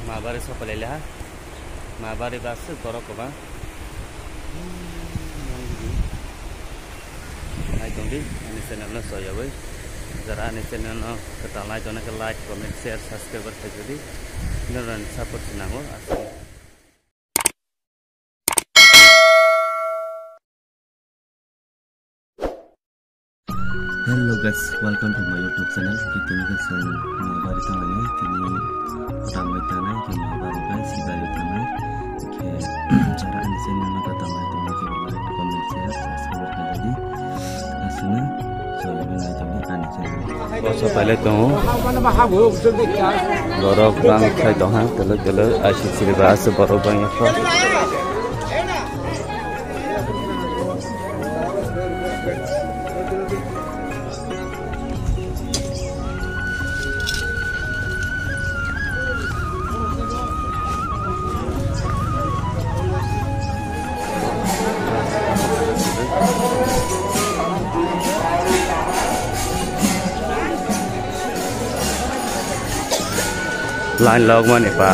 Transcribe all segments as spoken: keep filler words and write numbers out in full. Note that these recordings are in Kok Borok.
Mabari sopalai leha. Mabari ba aswk borok kwbang. Nai tongdi ani channel no soyawui. Jara ani channel no kwtal nai tongna khe like, comment, share, subscribe khaijadi. Norokni support se nango. Aswk. Hello guys, welcome to my YouTube channel. Tini ke chwng Mabari thanglai, tini tambai thanglai, ke Mabari bai Sibari thanglai. Ke jara ani channel no tambai tongma ke like, comment, share, subscribe khaijadi. Aswkno join nai tongdi ani channel. Boso pailai tongo. Borok bang khai tongha, tele tele aisi siri ba aswk borok bang yakho. Line log mani pa.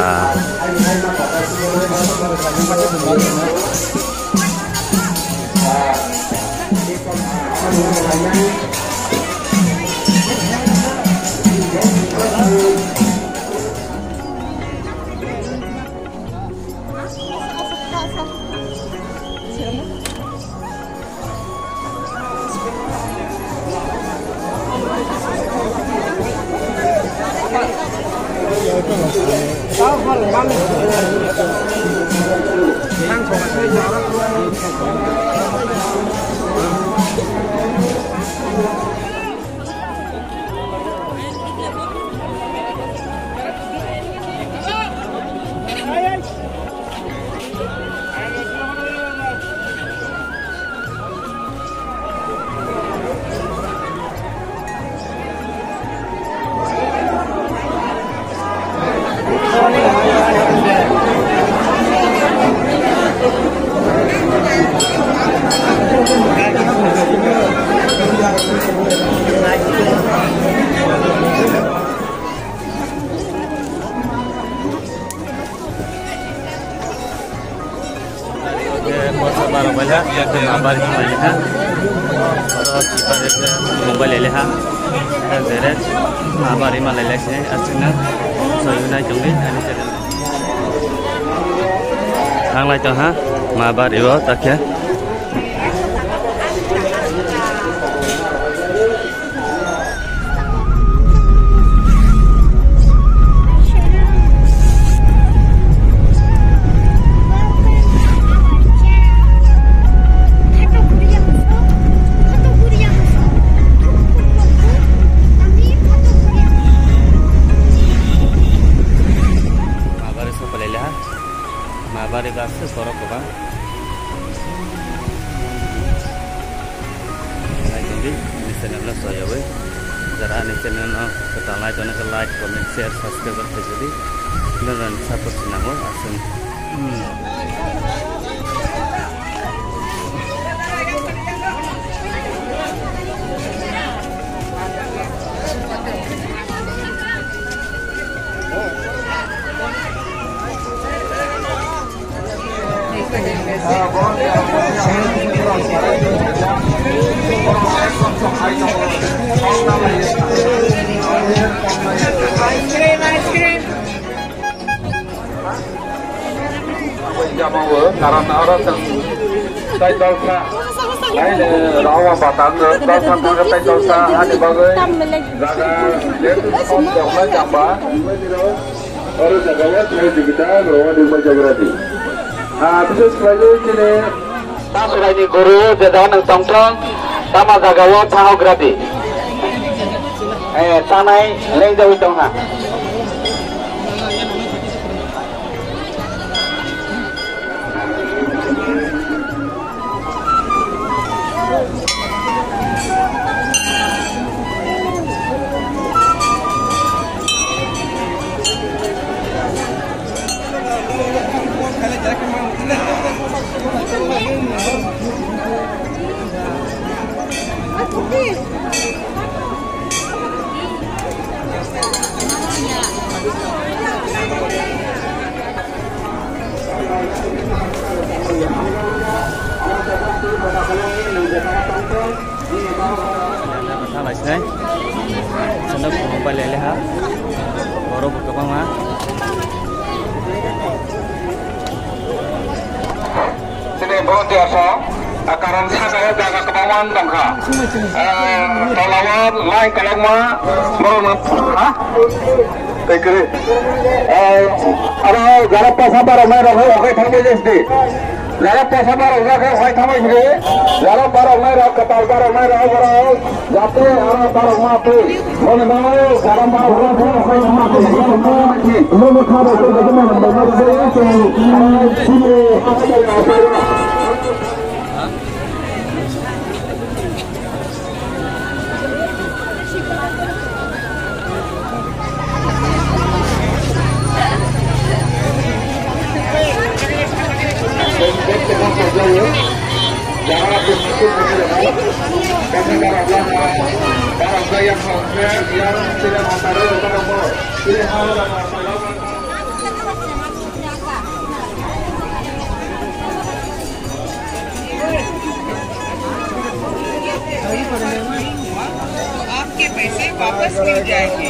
Borok bai ha, mobile ha. Oro tipa mobile le ha. Bere mobile ma le le se asina. So yunai tongwi ani se. Thanglai tong ha, mobile ibo takhe. Mabari sopalai leha, mabari ba aswk borok kwbang. Nai tongdi, ani channel no soyawui. Jara ani channel no kwtal nai tongna khe like, comment, share, subscribe khaijadi. Norokni support se nango, aswk. Hmm. Jamawo, karon oro chwng tei dolsa, hai, rawa batang, dolsa thangwi tei dolsa, ani bagwi jaga, jama. Oro jaga o thai jigita, rawa ni mai jaga di. Ah, bises khlaiwi chini Tamswraini guru jeda nwng tongthong, tama jagao thangogra di. Eh, tanai lengjawi tongha. Paleleha, borok bo kwbangma. Chini volunteer rok, a, karon saka o jaga kwbangma wng tongkha. A, tola o line kwlwngma borok no, ha? Tei kwrwi. A, aro jara pasa barok nai rok hai okai thangbai jesdi. Jara pasa barok nai rok hai thangbai sidi. Jara barok nai rok kwtal barok nai rok borok. Jate aro barok ma twi. Boni bagwi jara barok nai rok hai thangbai sidi. Nono kha rok tei jate ma rok nai rok. आपके पैसे वापस मिल जाएंगे।